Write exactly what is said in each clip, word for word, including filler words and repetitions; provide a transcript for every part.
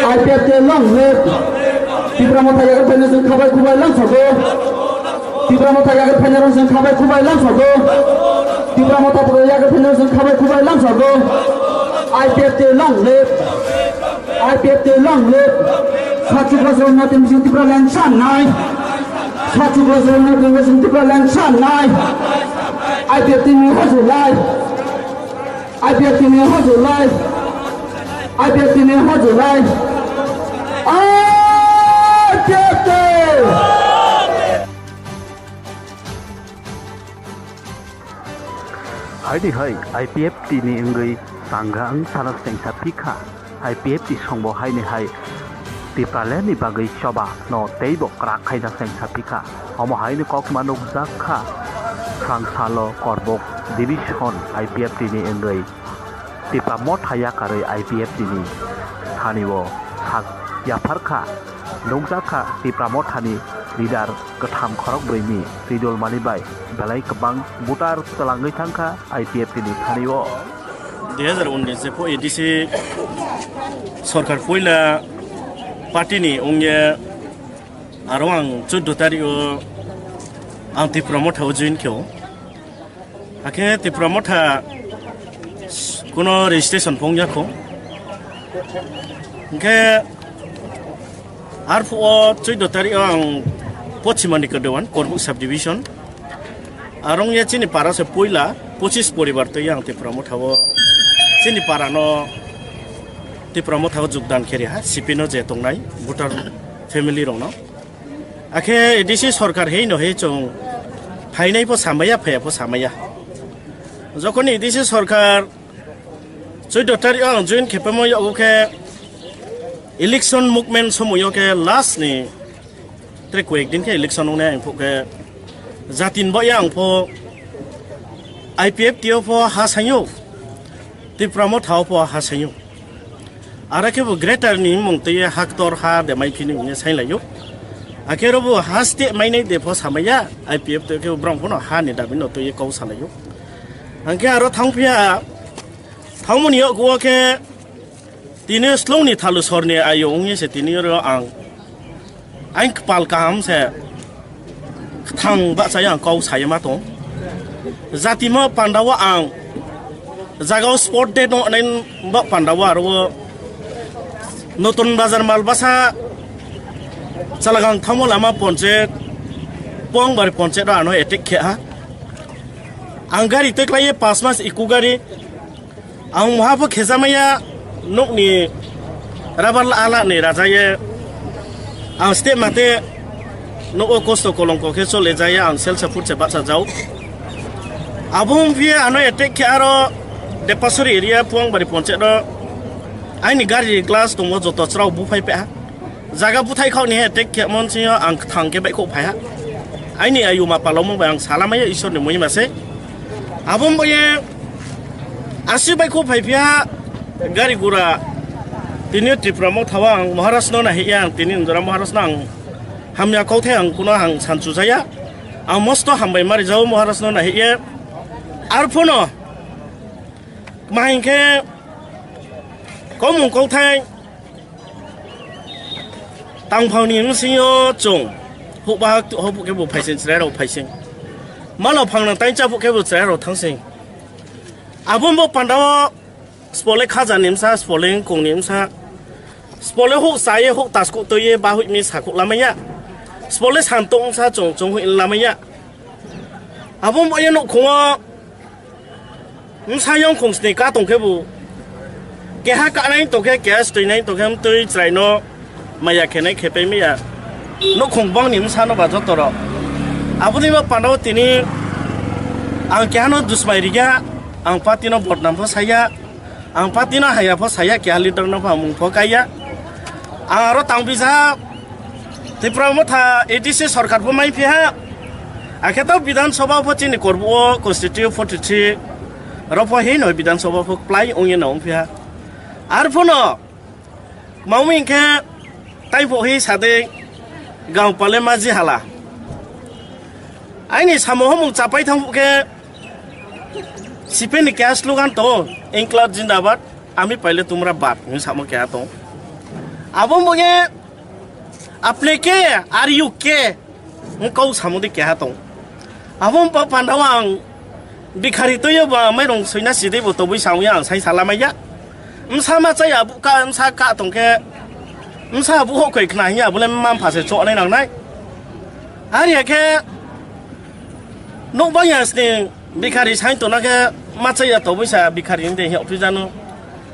I P F T long live. Tipra Motha yakarphaina chwng khabai khubai lamsogo. Tipra Motha yakarphaina rong chwng khabai khubai lamsogo. Tipra Motha yakarphaina chwng khabai khubai lamsogo. I P F T long live. I P F T long live. Sachukla Srong Natin Bising Tipra Land Sannai. Sachukla Srong Natin Bising Tipra Land Sannai. I P F T ni hajulai. I P F T ni hajulai. I P F T ni hajulai. I P F T. Haidi hai I P F T ni wngwi tangga wng sana chengsa phikha. I P F T songbo haini hai Tipraland ni bagwi choba no teibo kwrak khaina chengsa phikha. Omo haini kokma nukjak kha. Khrangsalo Korbok Division I P F T ni wngwi Tipra Motha yakarwi I P F T ni thani o sak yaphar kha. Nukjak kha Tipra Motha ni leader kwtham khorok brwi ni Ridol Mani bai belai kwbang voter twlangwi thang kha I P F T ni thani o. Dui hazar unis je pho A D C sorkar poila party ni wngya, aro ang chuddo tarik o ang Tipra Motha o join khe o. Hakhe Tipra Motha kuno registration phung yakho. Hingkhe arphuo chuddo tarik o ang Pochimani Kedowan, Korbuk subdivision. Arong ye chini para se puila pochis poribar twi ang Tipra Motha o, chini para no Tipra Motha o jogdan kheri ha, C P no je tongnai, voter family rok no. Akhe A D C sorkar hei no hei chwng phainai pho samaya, phaya pho samaya. Jokhon A D C sorkar chuddo tarik o ang join khepamo yago khe election movement somoyo khe last ni tre koyek din khe election wngnai ang pho khe jatin bo yang pho I P F T o pho ha sayo, Tipra Motha o pho ha sayo. Ara khe bo greater ni mung twi haktor ha de mai phini hwnwi sai laio. Akhe ro bo haste mainai de pho samaya, I P F T khe bo brang phono ha ni dabi no twi kau salaio. Hangkhe aro thang phiya, thangmani yok wo khe tini slong ni thalu sor ni ayo wngye se tini ro ang. Ang kpal kaham se, kthang bahchaya ang kau sayama tong. Jatimo pandao ang jagao sport day no nai ba pandao aro Notun Bazar Malbasa Chalagang thamo lama ponche, Pongbar ponche ro ano attack khe ha. Ang gari teklai pas mas iku gari. Ang moha pho khejamaya nokni rabar la ala ni rajaye ang step mate nogo kosto kolongko khe chole jaya ang sel saput se baksa jau. Abo wngphi ano attack khe aro Depasori area Puangbari ponche ro aini gari glass tongo joto chwrao buphai pha. Jaga buthai khao ni he tek khe mon sing yo ang thang khe baikho phai ha. Aini ayu ma palomung bai ang salamaya Ishwar ni muhima se. Abong bai asi baikho phai phiya gari gura tini Tripura mo thawa ang Maharaj no nahi ya ang tini Indra Maharaj no ang hamya kau thai ang kuno ang sanchu jaya. Ang mosto hambai mari jao Maharaj no nahi ya. Arphono ma hinkhe komung kau thai. Tangphangni bwswngyo chwng hukbahak hopuk khe bo phaising chwrairok phaising. Mano phangno tai chapuk khe bo chwrairok thangsing. Abo bo pandao spole khajani bwsa, spole wngkongni bwsa, spole huk chaye huk taskuk twiye bahuimi sakhuk lamaya. Spole santok bwsa chwng chwng hui lamaya. Abo bo ye nukhungo bwsayong khungsni ka tongkhe bo keha kanai tongkhe keha swtwinai tongkhe mtwi chwraino maya khenai khepai maya. Nukhung bongni bwsano ba joto rok aboni bo pandao tini ang kehano dusmai rigya, ang party no bodnam pho saya. Ang party no haya pho saya, keha leader no pho mung pho kaiya. Ang aro tang bisa Tripura motha A D C sorkar pho mai phiha. Akhe to Bidhan Sabha pho chini korbu o constitute forty three ro pho hino Bidhan Sabha pho plai ongye na ong phiha. Arphono Mami hinkhe tai pho hi sade gaon pale maji hala. Aini samo homung chapai thang khe sipeni kya slogan to, "Inklab Jindabad, ami paile tumra bad," hinwi samo kya to. Abo wngkhe, "Apne ke? Are you ke?" Wng kok samung di keha tong. Abo wngkha pandao ang bikhari toyo ba mairong soina sidei bo tobui samung ya ang sai sala maiya. Msa ma chaya bu ka, msa ka tong khe, msa bu hokoi khna hiya bole mampha se chonai nangnai. Ari ya khe, nokbang ya sini bikhari sain tona khe machai ya tobui sa bikhari ni de hiya ophi janu.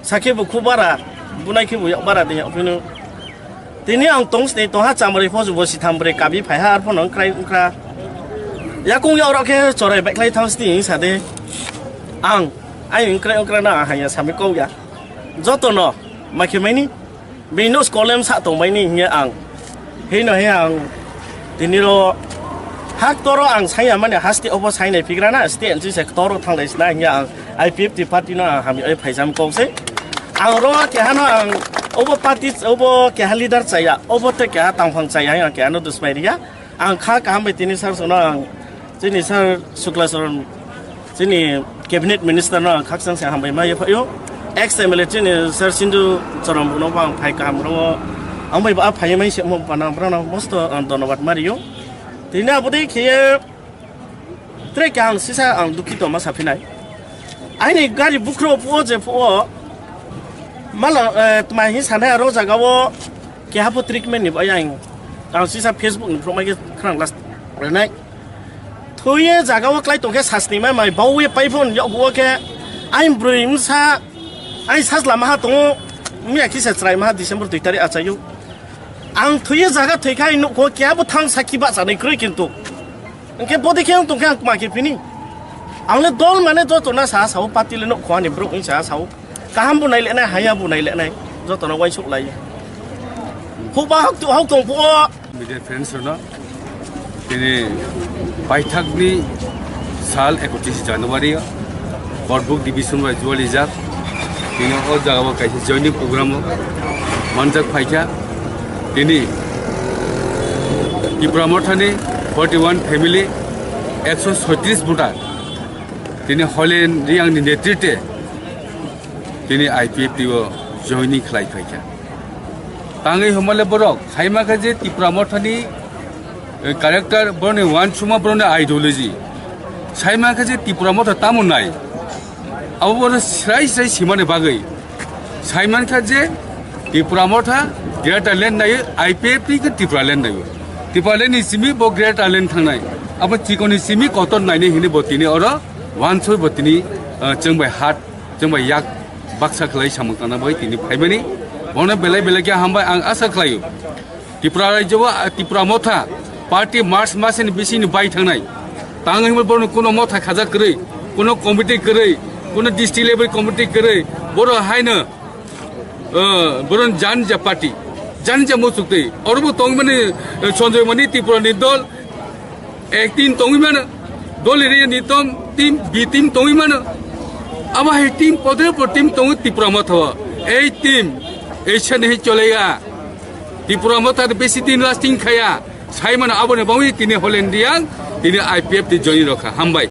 Sakhe bo khu bara, bunai khe bo yak bara de hiya ophi nu. Tini ang tong sini tongha chamari pho bo si thambre kabi phaiha arpho nang krai ungkra. Yakung yak rok khe chorai baikhlai thang sini sa de. Ang, ai ungkra ungkra na hanya sami kok ya. Joto no, ma khe maini. Bini no skolem sa tongbaini hiya ang. Hino he ang. Tini ro hak toro ang saya mani haste obo sainai pigra na, haste enchi se toro thanglai sina hiya ang. I P F T party no ang hami oi phaisam kok se. Ang ro ke hano ang obo party obo keha leader chaya, obo te keha tangphang chaya ang ke ano dusmai riya. Ang kha kaham bai tini sir sono ang chini sir Sukla Charan, chini cabinet minister no ang khakchang se hambai ma yaphaio. Ex M L A chini sir Sindu Charan bono ang phai kaham ro. Ang bai ba phai mai se mo pana brana mosto ang dhonnobad mario. Tini abodi khiye tre ke ang sisa ang dukhi toma saphinai. Aini gari bukhro phuo je phuo. Mala, eh, tma hi sanai aro jaga o keha pho treatment ni bai ang. Ang sisa Facebook ni phrok mai khe khrang last renai. Thuye jaga o klai tongkhe sasni mai mai bau ye pai phone yok bo khe. Ain brui msa, ain sas lama ha tongo. Miya kisa chrai maha December dui tarik achayo. Ang thuye jaga thoi khai nuk ko keha bo thang sakhi ba chanai kroi kintu. Hingke bodi khe wng tongkhe ang kma khe phini. Ang le dol mane joto na sa sao, party le nok khwani borok wng sa sao. Kaham bo nai lenai, haya bo nai lenai. Joto no waisuk lai. Hukba hok tu hok tong phuo. Media friends rokno tini paithakni sal ekotris January o Borbuk division bai jualijak. Tini o jaga o kaisa joining program o manjak phaikha. Tini Tipra Mothani forty one family, ekso soitris voter tini Holen Riang ni netrite tini I P F T o joining khlai phaikha. Tangwi hwnmale borok saima khe je Tipra Mothani, eh, character, boroni uansukma, boroni ideology. Saima khe je Tipra Motha tamo nai. Abo bono srai srai simani bagwi. Saiman kha je Tipra Motha Greater Land naio, I P F T khe Tipra Land naio. Tipra Land ni simi bo Greater Land thangnai. Abo chikoni simi kotor naini hini bo tini oro uansoi bo tini, eh, chwng bai hat, chwng bai yak baksa khlai samung tangna bai tini phaimani. Bono belai belai khe hambai ang asa khlaio. Tripura rajyo o, ah, Tipra Motha party March masni bisingni bai thangnai. Tang hwnba bono kuno motha khaja kwrwi, kuno committee kwrwi, kuno district level committee kwrwi, boro haino, ah, boron janija party, janija muchuk twi. Orobo tongmani, eh, Sanjay Mani Tripura ni dol, ek team tongwi mano, dol area ni tom, team, B team tongwi mano. Abo hai team, podre por team tongwi Tipra Motha o. Ei team, ei sene hai choleya. Tipra Motha besi din lasting khaya. Saimano aboni bagwi tini Holen Riang, tini I P F T join rokha. Hambai.